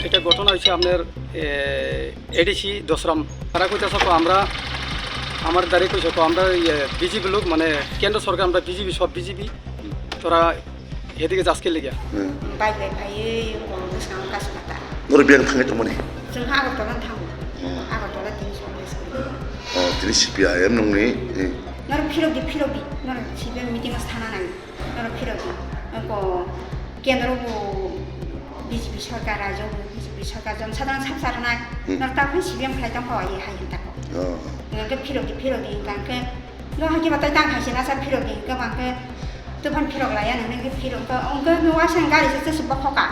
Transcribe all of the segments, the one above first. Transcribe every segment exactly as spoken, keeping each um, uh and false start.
এটা ঘটনা হয়েছে আপনার এডিসি দশরাম। তারা কইতেছে তো আমরা, আমার দ্বারে কইছে তো আমরা ইয়ে বিজেপি লোক, মানে কেন্দ্র সরকার, আমরা বিজেপি, সব বিজেপি, তোরা এদিকে যাসকে লিগা। Hmm. Bai bai phaiwi wngkong bwskango kasukata. Norok biyang thangwi tongmani? Chwng ha Agartala thango. Hmm. Agartala tini song. Oh, tini C P I M nungni, eh. Norok phirok di, phirok di. Norok C P I M meeting o sana nai. Norok phirok di. Ko kendro bo B J P sarkar, rajyo bo B J P sarkar, jon sadharan sab sarnai. Hmm. Norok ta phai C P I M khlai tong kho, ye hai hinta ko. Oh. Nge phirok di, phirok di, hingka khe. No, hake batai tang hai se nasa phirok di, hingka bang khe. Tubhan phirok laya nang nang khe phirok ka, ongka no wasa gari se se bokhoka.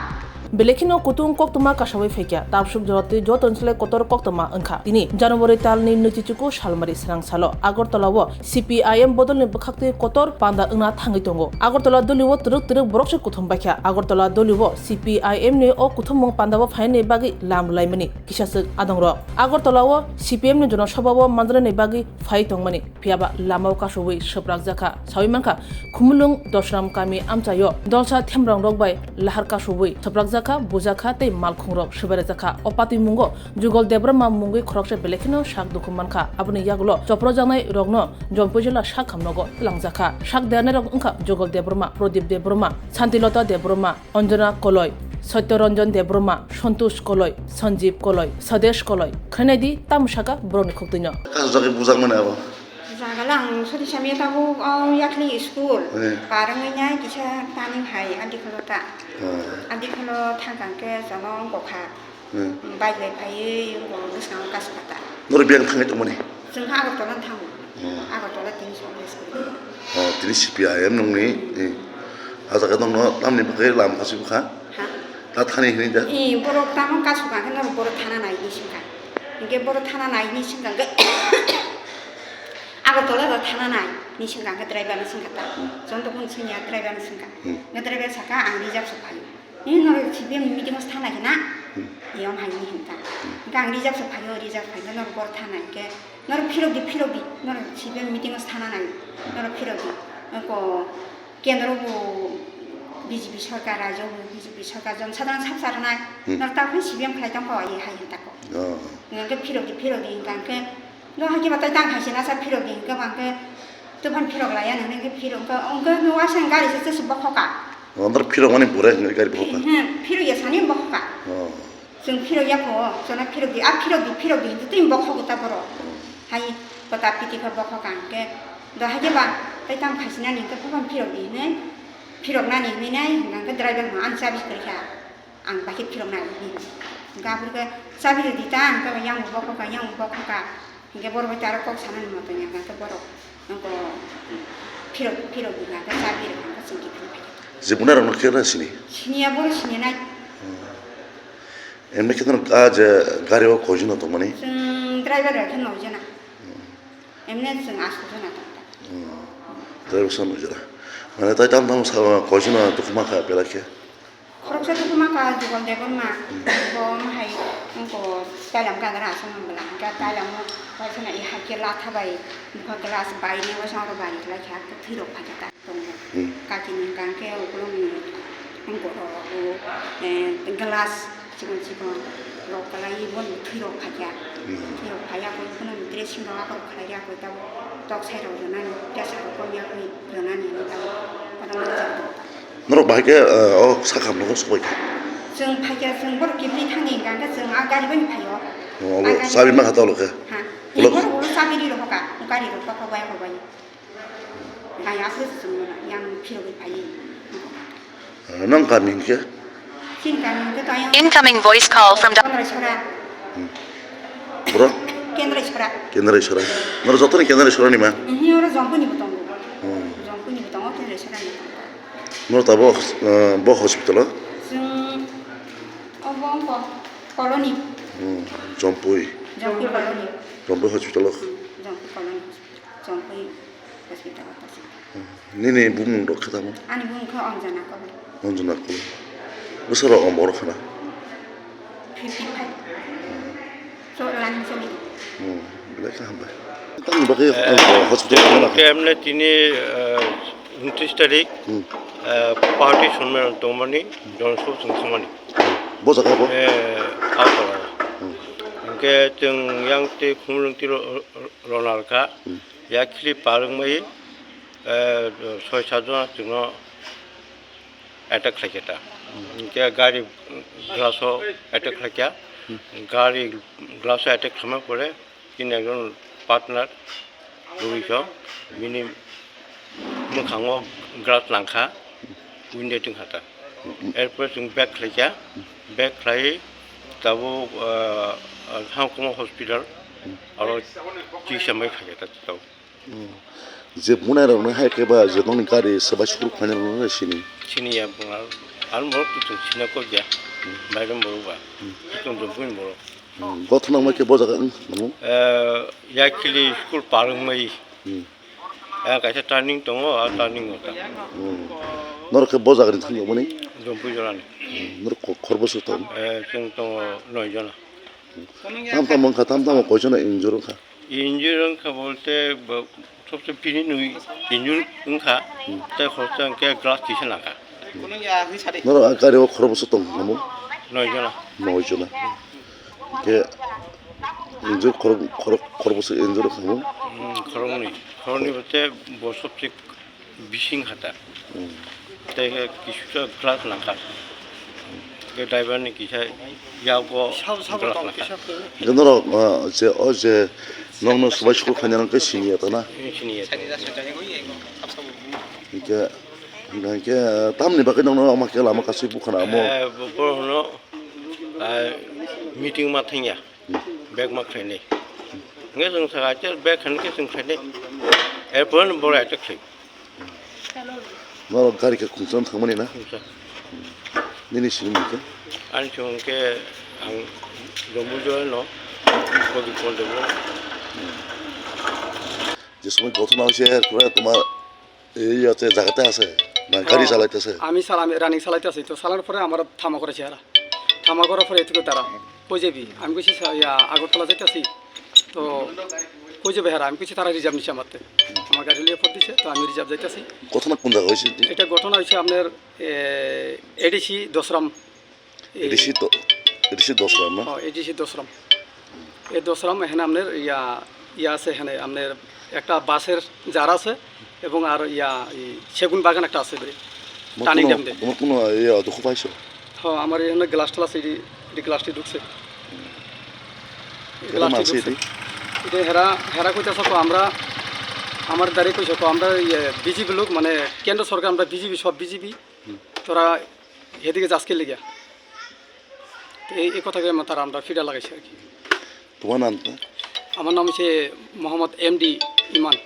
Belai kheno kutung koktwma kasawi phaikha, tabsuk jora twi joto ni slai kotor koktwma wngkha. Tini January talni nwichi chuku salmari srang salo Agartala o C P I M bodolni bwkhaktwi kotor panda wngna thangwi tongo. Agartala doli o twrwk twrwk borok se kuthum baikha. Agartala doli o C P I M ni o kuthumung panda o phainani bagwi lam rwlaimani kisaswk adongrok. Agartala o C P M ni jonosabha o manjaknani bagwi phai tongmani. Phiyaba lamao kasubwi swprakjakha. Sawi mankha, Khumulwng Dosram kami amchaio dolsa themrangrok bai lahar kasubwi swprakjakha, bujakha tei malkhungrok swbairakjakha. O patwimungo Jugol Debbarma mungwi khoroksa belai kheno sak dukhu mankha. Aboni yagulo chopropjaknai rokno Jampui jila sak hamnogo twlangjakha. Sak dernairok wngkha Jugol Debbarma, Prodip Debbarma, Santilota Debbarma, Anjana Koloi, Satya Ranjan Debbarma, Santosh Koloi, Sanjeev Koloi, Sadesh Koloi. Khwnaidi tamo saka borokni khuktwino. Kasujagwi bujakmani abo. Jagala ang soti samya tabuk, o, yakhli school. Eh. Parwngwi nai kisa tani hai adi kholo ta. Oh. Adi kholo thangkang khe jono wngkha. Hmm. Bike bai phaiwi wngkha bwskango kasukata. Norok biyang thangwi tongmani? Chwng kha Agartala thango. Hmm. Agartala tini song school. Oh, tini C P I M nungni, eh, ah jaga nongno tamni bagwi lama kasubikha? Ha? Ta thani hini da? Eh, borok tamo kasukha khe norok borok thana nai hini singkha. Hinkhe borok thana nai hini singkha khe Agartala da thana nai hini singkha khe driver no singkha ta. Hmm. Chwng to phone singya driver no singkha. Hmm. Nge driver saka ang reserve se phaio. Ni norok C P M ni meeting o thana khe na? Hmm. Eyang hai ni hinta. Hmm. Hingke ang reserve se phaio, reserve phaikhe norok bor thana hingke norok phirok di, phirok di, norok C P M meeting o thana nai, norok phirok di. Ko kendro bo B J P sarkar, rajyo bo B J P sarkar, jon sadharan sab sarnai. Hmm. Norok ta phai C P M khlai tong kho, ye hai hinta ko. Oh. Hingke phirok di, phirok di hingka hingke No, hake batai tang hai se nasa phirok di, hingke bang khe tubhan phirok laya nang nang khe phirok, hingke, hingke no waisa gari se se bokhoka. Oh, andar phirok mani bore gari bokhoka. He, phirok ya sani bokhoka. Oh. Chwng phirok ya pho, chwng phirok di, a phirok di, phirok di, hingke twi bokhogo ta borok. Oh. Hai, kota piti khe bokhoka hingke, do hake ba, tai tang hai se nani hingke tubhan phirok di hinui, phirok nani hinui nai, hingke driver no ani chabi kwrwi kha. Ang bahai phirok nai hini. Hingke aphuru khe chabi rwdi ta, ang khe yang bo bokhoka, yang bo bokhoka. Hingke borok bai tei aro kok sanani moto ya, hingke borok nokho phirok, phirok di hingke chabi rwkha hingke chwng kiphilwi phaikha. Jibuna rokno khe na sini? Siniya, borok sini nai. Hmm. Emni khe no ah je gari o koi jona tongmani? Chwng driver rok khe noi jona. Hmm. Emni chwng asto jona tongkha. Hmm. Driver sa noi jona. Mane tai tam tam sa koi jona tongma kha belai khe? Khoroksa dukhu ma kha Jugal Debbarma, hmm, bo ma hai wngkha Tailam gana aswk man bwla, hwnkhe Tailam o waisa na i hai khe latha bai bwkha glass bai ni waisa aro bari khlai kha, thwi rok phai kha ta tongo. Hmm. Kaki ni hwnkha hwnkhe ukulung ni wngkha oro o, eh, glass chikon chikon rok kwlai bo ni thwi rok phai kha. Hmm. Thwi rok phai ya khe phano dressing rok akorok khlai ya khe tabuk tok sai rok rwnani, tesa rok kom ya khe rwnani hinwi tabuk kotorma rijak tongo. Norok bahai khe, eh, o sakha nogo sobai kha? Chwng phai kha, chwng borok kibri thangni hwnkha hwnkhe chwng a gari bai phai o. Oh, a gari chabi bai. Ma kha tolo khe? Ha. Ulo borok ulo chabi ri rokha, gari rok tokha bai kha bai. Bai aswk chwng mano, yang phirogwi phai. Eh, nong kami hwnkhe? Chini kami hwnkhe to ayang. Incoming voice call from Kendrai Sora. Hmm. Bro? Kendrai Sora. Kendrai Sora. Norok jotoni Kendrai Sora ni ma? Mhm, oro Jongpui ni bo tongo. Hmm. Jongpui ni bo tongo, Kendrai Sora ni bo tongo. Norok tabuk, eh, bo hospital o? Chwng obo wngkha colony. Hmm, Jompui. Jompui colony. Jompui hospital o? Hmm, Jompui colony hospital. Jompui hospital o. Hmm. Nini bumung rok khe tamo? Ani bumung khe Anjana Koloi. Anjana Koloi. Bwswk rok om borok khna? Fifty five. Hmm. So, lang choli. Hmm, belai khe hambai. Tamni bagwi, eh, ang hospital thangna. Kemne tini, eh, ঊনত্ৰিশ tarik, hmm, eh, party sonmani tongmani, jonosobha chwng thangmani. Bo jaga bo? Eh, Agartala. Hmm. Hingke chwng yang twi khumulwng twi ro-, ro-, ronal kha. Hmm. Yakhli parwngmai, eh, soi sat jona chwngno attack khlaikha ta. Hmm. Hingke gari glass o attack khlaikha. Hmm. Gari glass o attack khlama pore chini ekjon partner rwi kho, bini mwkhango glass nangkha, window tongkha ta. Erpore chwng back khlaikha, back khlai tabuk, ah, Hangkoma hospital, aro chikitsa mai khaikha ta tabuk. Hmm. Je bunai rok nang hai khe ba je nokni gari swbai sukru khainai rok nang sini. Sini ya bunga, ang borok tu chwng sina kok ya, hmm, bairem borok ba, hmm, chwng jompui borok. Hmm. Gothona ma khe bo jaga ang namo? Eh, Yakhli school parwngmai. Hmm. Eh, kaisa turning tongo, a turning o ta. Hmm. Norok khe bo jaga ni thang mani? Jompui jora ni. Hmm. Norok ko-, khorbo suk tong? Eh, chwng tongo noi jona. Tam tam wngkha, tam tam koi jona injure wngkha? Injure wngkha bolte bo, sobse bini nwi injure wngkha, hmm, tei khoroksa hwnkhe glass tisa nangkha. Norok a gari o khorokbwswk tong namo? Noi jona. Noi jona. Hwnkhe injure khorok-, khorok-, khorokbwswk injure wngkha namo? Hmm, khoroknwi. Khoroknwi bolte bo sobse bising hata. Hmm. Tei khe kisusa glass nangkha. Tei driver ni kisa yago glass nangkha. Hwnkhe norok, ah, je, o je nokno swbai sukru khainai rok khe siniya ta na? Hmm, siniya ta. Hwnkhe, hwnkhe, ah, tamni bagwi nokno ama khe lama kasui bukhana amo? Eh, bo, bo hwno, ah, meeting ma thangya. Bag ma khlainai. Hingke chwng saka khe bag khan khe chwng khlainai. Erpore no borai ta khlai. Norok gari khe khungsa thangmani na? Khungsa. Nini simi khe? Ani chwng khe ang Jombujo no, Kogi Pondebo. যে সময় ঘটনা হয়েছে, এরপরে তোমার এই আছে জায়গাতে আছে, না গাড়ি ও, চালাইতেছে? আমি চালা-, আমি রানিং চালাইতে আছি, তো চালানোর পরে আমার থামা করেছে এরা। থামা করার পরে এটুকু তারা কই যাবি? আমি কইছি, "স্যার, ইয়া, আগরতলা যাইতে আছি।" তো কই যাবে হেরা? আমি কইছি, "তারা রিজার্ভ নিছে আমার তে।" আমার গাড়ি লিয়ে ফোন দিছে, তো আমি রিজার্ভ যাইতে আছি। ঘটনা কোন জায়গা হয়েছে এটি? এটা ঘটনা হয়েছে আপনার, এ, এডিসি দশরাম। এই এডিসি দ-, এডিসি দশরাম না? ও, এডিসি দশরাম। এই দশরাম এখানে আপনার ইয়া, ইয়া আছে, এখানে আপনার একটা বাঁশের জার আছে এবং আর ইয়া, এই সেগুন বাগান একটা আছে এবারে। তোমার টার্নিং কোনো, ড্যাম দিয়ে। তোমার কোনো ইয়ে দুঃখ পাইছো? হ্যাঁ, আমার এখানে গ্লাস টালাস এটি, এটি গ্লাসটি ঢুকছে। এই কেন গ্লাসটি মারছে ঢুকছে। এটি? এটা হেরা, হেরা কইতাছে তো আমরা, আমার দাঁড়িয়ে কইছে তো আমরা ইয়ে বিজেপি লোক, মানে কেন্দ্র সরকার, আমরা বিজেপি, সব বিজেপি। হুম। তোরা এদিকে যাস কি লিগা? তো এই, এই কথাগুলো আমরা, তারা আমরা ফিডা লাগাইছি আর কি। তোমার নাম তো? আমার নাম হচ্ছে মোহাম্মদ এম ডি ইমান।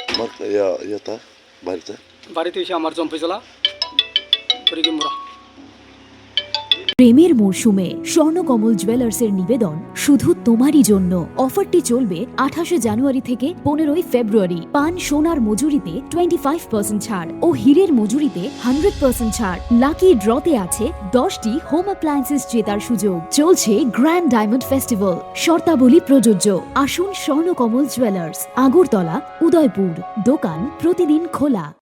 তোমার ইয়া, ইয়েটা, বাড়িতে? বাড়িতে হচ্ছে আমার জম্পুইজলা, পরিগিমুরা। প্রেমের মরশুমে স্বর্ণকমল জুয়েলার্সের নিবেদন শুধু তোমারই জন্য। অফারটি চলবে আঠাশে জানুয়ারি থেকে পনেরোই ফেব্রুয়ারি। পান সোনার মজুরিতে টোয়েন্টি ফাইভ পার্সেন্ট ছাড় ও হীরের মজুরিতে হান্ড্রেড পার্সেন্ট ছাড়। লাকি ড্রতে আছে দশটি হোম অ্যাপ্লায়েন্সেস জেতার সুযোগ। চলছে গ্র্যান্ড ডায়মন্ড ফেস্টিভ্যাল, শর্তাবলী প্রযোজ্য। আসুন স্বর্ণকমল জুয়েলার্স, আগরতলা, উদয়পুর। দোকান প্রতিদিন খোলা।